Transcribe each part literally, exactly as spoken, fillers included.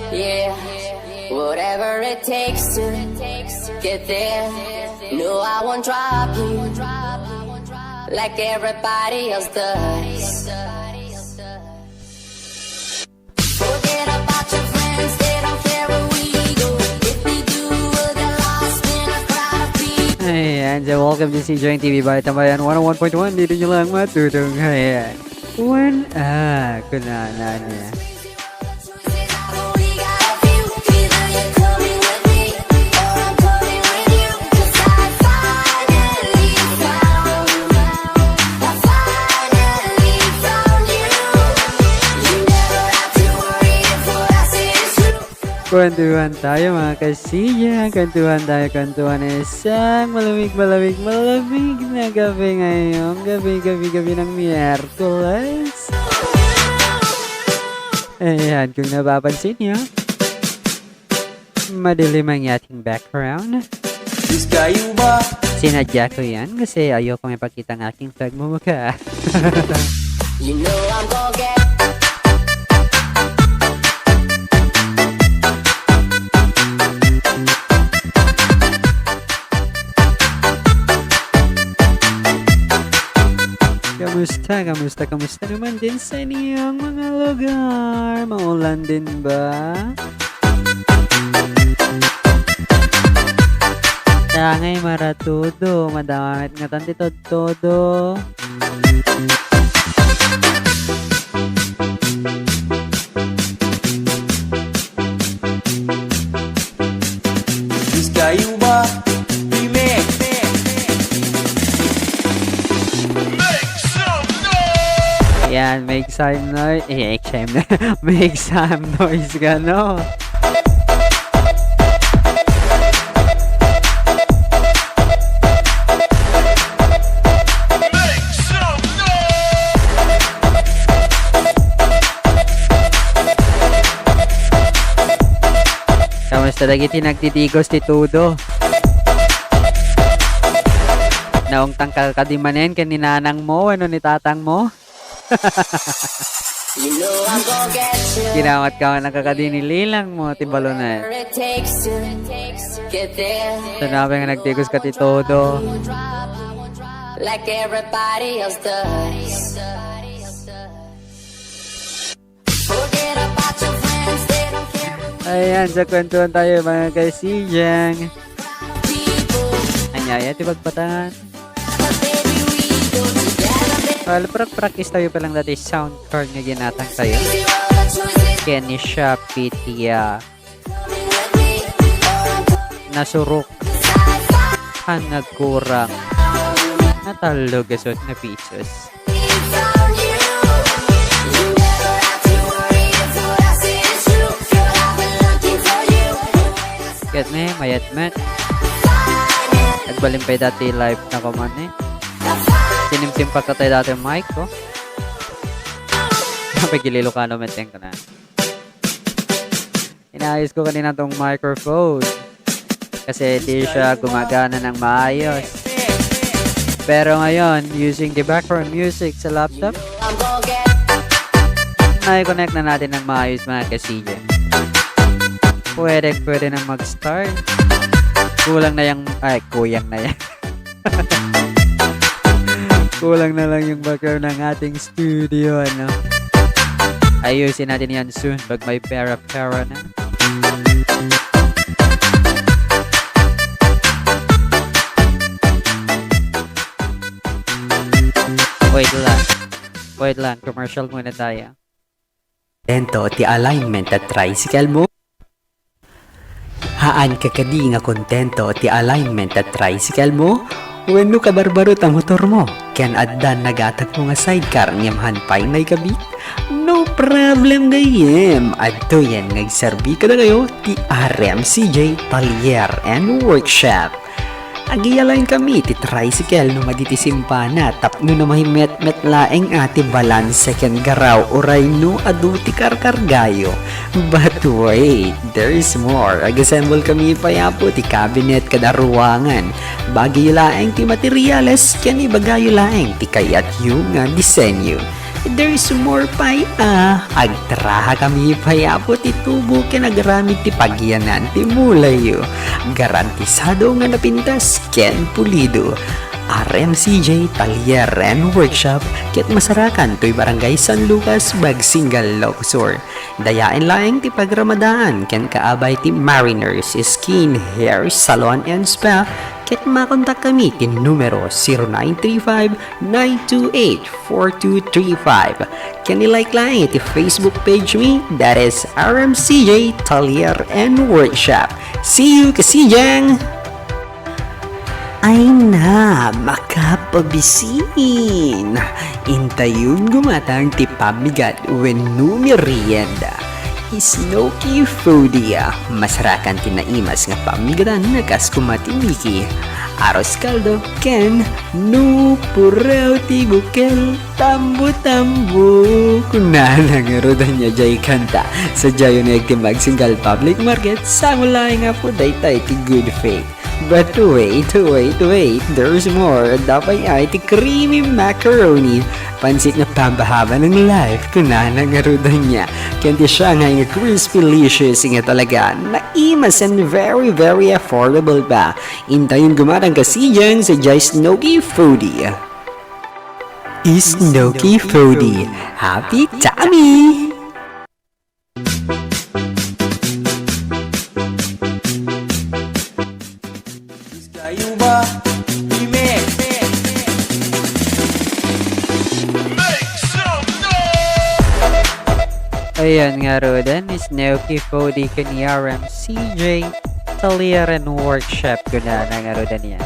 Yeah, whatever it takes to get there. No, I won't drop you like everybody else does. Forget about your friends, they don't care where we go. If they do, we'll get lost in a crowd of people. Ayan, so welcome to C J N T V Balita Bayan one oh one point one. Dito nyo lang matutunghayan. One, ah, kunana niya. Kwentuhan tayo, mga kasiya. Kwentuhan tayo, kwentuhan na isang malamig, malamig, malamig na gabi ngayong gabi, gabi, gabi ng Miyerkules. Ayan, kung napapansin niyo, madilim ang ating background. Diyos kayo ba? Sinadya ko yan kasi ayoko ipakita ang aking pagmumukha. You know I'm gonna get Kamusta, kamusta, kamusta naman din sa inyong mga lugar? Maulan din ba? Tangay maratudo, madamit nga tan ti tudtudo. Diyos kayo ba? Remix! Yan, make some noise. Eh, make some, make some noise ka, no? Kamusta dagiti nagtitigos ti tudo? Naungtang ka kadi manen ken ni nanang mo wenno ni tatang mo? You know I'm gonna get you. Kinawat ka man ang kakadi ni Lilang mo, ti balunet. Whatever it takes to get there. Sanabi nga nagtigos ka ti todo. Like everybody else does. Forget about your friends, they don't care what Ayan, sa kwentuhan tayo, mga kaisiyang. People. Anyaya, ti pagpatan. Well, prak-practice tayo pa lang dati sound card nga ginatang tayo. Kenny Shopee, tiya. Nasurok. Ang nagkurang. Natalo gasot na pisos. Ket ne, mayat met. Agbalin pay dati live na ko man, eh. Sinimsim pa ka tayo dati mic, oh. Pagililo ka naman, teng ko na. Inayos ko kanina tong microphone. Kasi di siya gumagana ng maayos. Pero ngayon, using the background music sa laptop, i-connect na natin ng maayos, mga ka-C J. Pwede, pwede nang mag-start. Kulang na yung, ay, kuyang na yan. Kulang na lang yung background ng ating studio, ano? Ayusin natin yan soon pag may pera-pera na. Wait lang. Wait lang. Commercial muna tayo. Kontento ti alignment ta tricycle mo? Haan ka kadi nga kontento ti alignment ta tricycle mo? Wenno kabarbaro ta motor mo? Ken addan nagatag mo nga sidecar ngem haan pay naikabit? No problem, gayyem! Adtoyen nga agserbi kadakayo ti R M C J Taller and Workshop. Ag-i-align kami ti tricycle no madi ti simpana tapno na mahimetmet laeng a ti balanse ken garaw uray no adu ti karkargayo. But wait, there's more. Ag-assemble kami pay, apo, ti cabinet kada ruangan. Bagiyo laeng ti materials ken ibagayo laeng ti kayatyo nga disenyo. There's more pay a. Agtraha kami pay, Apo, ti tubo ken agaramid ti pagyanan ti mulayo. Garantisado nga napintas ken pulido. R M C J Taller and Workshop ket masarakan toy Barangay San Lucas, Bagsingal, Locos Sur. Dayaen laeng ti pagramadaanna ken kaabay ti Mariners Skin Hair Salon and Spa ket makontak kami ti numero zero nine three five nine two eight four two three five. Ken i-like laeng iti Facebook page mi, that is R M C J Taller and Workshop. See you, Kasidjang! Ay na, makapabisin! Intayon gumatang ti pamigat wenno merienda. Snow Cay Foodie, masarakan ti naimas nga pamigatan a kas koma ti Mickey, arroz caldo, ken nupuraw ti bukel, tambo-tambo. Kunana ngarud ania diay kanta. Sadiayo nga agtimbag single public market, sango laeng, Apo, dayta iti good faith. But wait, wait, wait, there's more. Adda pay ti creamy macaroni, pansit nga pambahaba ng life, kunana ngarud ania. Ken ti Shanghai nga crispylicious nga talaga naimas and very, very affordable pa. Intayon gumatang, Kasidjang, sadiay Snow Cay Foodie. Snow Cay Foodie. Happy tummy! Ayan ngaruden, Snow Cay Foodie ken R M C J Taller and Workshop, kunana ngaruden ania.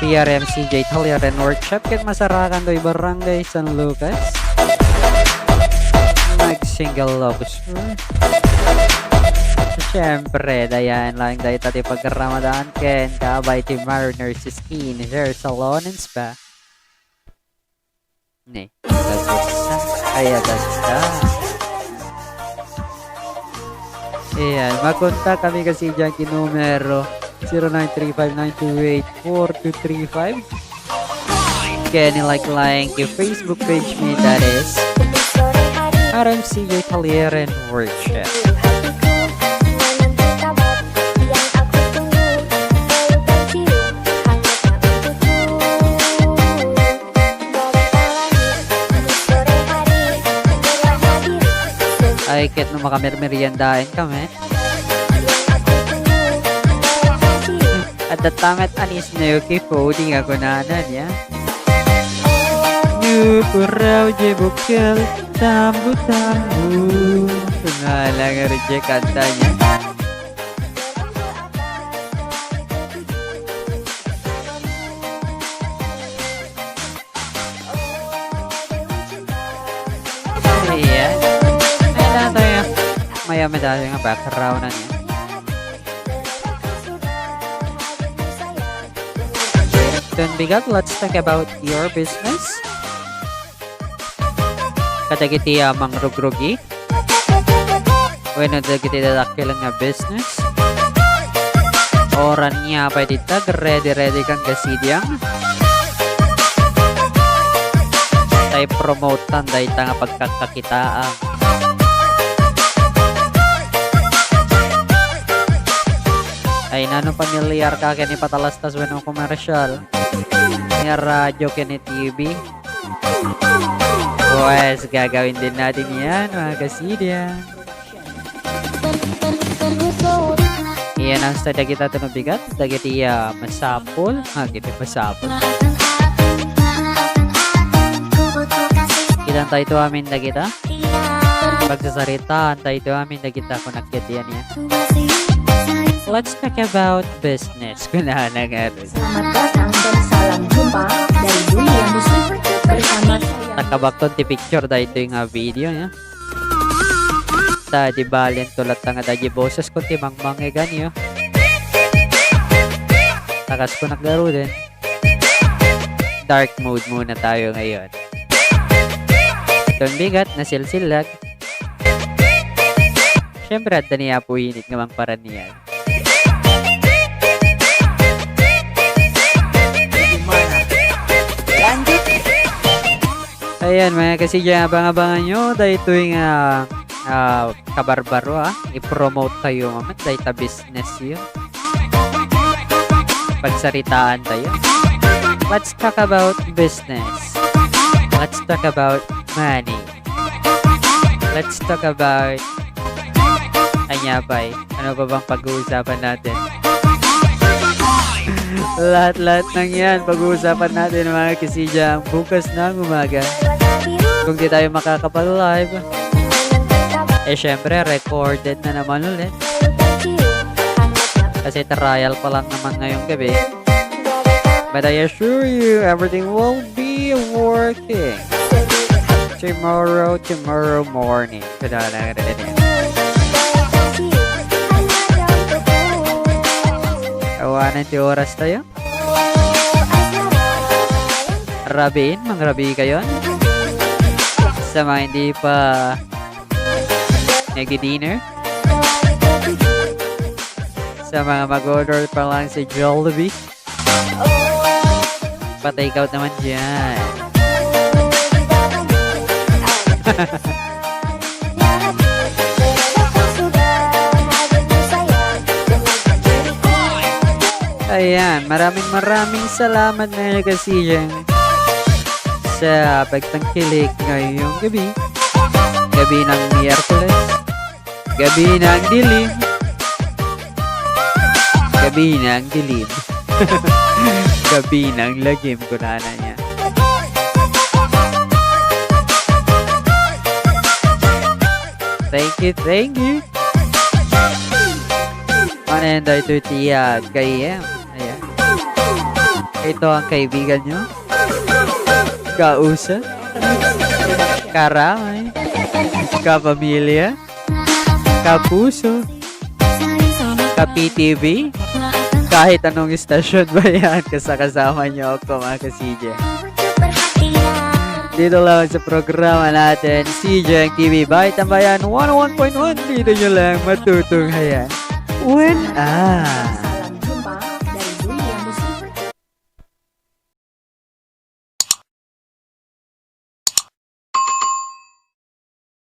Ti R M C J Taller and Workshop ket masarakan toy Barangay San Lucas, Bagsingal, Locos Sur. Siyempre, dayaen laeng dayta ti pagramadaanna ken kaabay ti Mariners Skin Hair Salon and Spa. Ne, adda. Ay, adda. Ayan, makontak kami, Kasidjang, iti numero zero nine three five nine two eight four two three five. Ken i-like laeng ti Facebook page mi, that is R M C J Taller and Workshop. Ay, ket no makamermeriendaen kami. Adda ta met a Snow Cay Foodie nga kunana ania. Nupuraw diay bukel, tambo-tambo. Kunana ngarud diay kanta ania. Ayan. Ayan na tayo. Mayam-mayam tayo nga background na niya. Then, bigat, let's talk about your business. Kadagiti, ah, mangrugrugi. Wenno dagiti dadakkel nga business. Uray ania pay dita, ready-ready kan, Kasidjang. Ta i-promote-an dayta nga pagkakakitaam. Ay, nano, pamilyar ka ken ipatalastas wenno komersial? Ni radyo ken ni T V? Pues, gagawin din natin yan, mga Kasidjang. Iyan ang sa dagita tunubigat, dagiti, ah, masapul, ah, giti masapul. Kitanta ito amin dagita. Pagsasaritaan ta ito amin dagita, kunak ket yan, yan. Let's talk about business. Kunana nga rin. Selamat datang dan salam jumpa dari dunia musik bersama saya. Takabakton ti picture daytoy nga video, ya. Ta di balen tulat nga daji boses ko ti mangmangegan yo. Takas ko naggaruden. Dark mode muna tayo ngayon. Itong bigat, nasilsilag. Siyempre, adda ni Apo Init nga mangparanian. Ayan, mga ka-C J, abang-abangan nyo daytoy nga, ah, kabarbaro, ah. I-promote tayo, mamat, dayta business yun. Pagsaritaan tayo. Let's talk about business. Let's talk about money. Let's talk about, anya pa'y, ano pa bang pag-uusapan natin? Lahat-lahat ng yan, pag-uusapan natin, mga ka-C J, ang bukas ng umaga. Kung di tayo makakapag-live, eh, syempre, recorded na naman ulit. Kasi trial pa lang naman ngayong gabi. But I assure you, everything will be working. Tomorrow, tomorrow morning. Kada na, kada na. Awanan ti oras tayo. Rabiin, mangrabi kayon. Sa mga hindi pa nagdi-dinner. Sa mga mag-order pa lang sa Jollibee. Pa-take out naman dyan. Ayan, maraming maraming salamat, mga ka-C J, sa pagtangkilik ngayong gabi. Gabi ng Miyerkules. Gabi ng dilim. Gabi ng dilim. Gabi ng lagim, kunana niya. Thank you, thank you. Ano yan, dahil ito tiyag kay M. Ayan. Ito ang kaibigan nyo. Kausa. Karamay. Kapamilya. Kapuso. Ka-P T V. Kahit anong istasyon ba yan, kasakasama nyo ako, mga ka-C J. Dito lang sa programa natin, C J T V by Tambayan one oh one point one. Dito nyo lang matutunghayan. When, ah.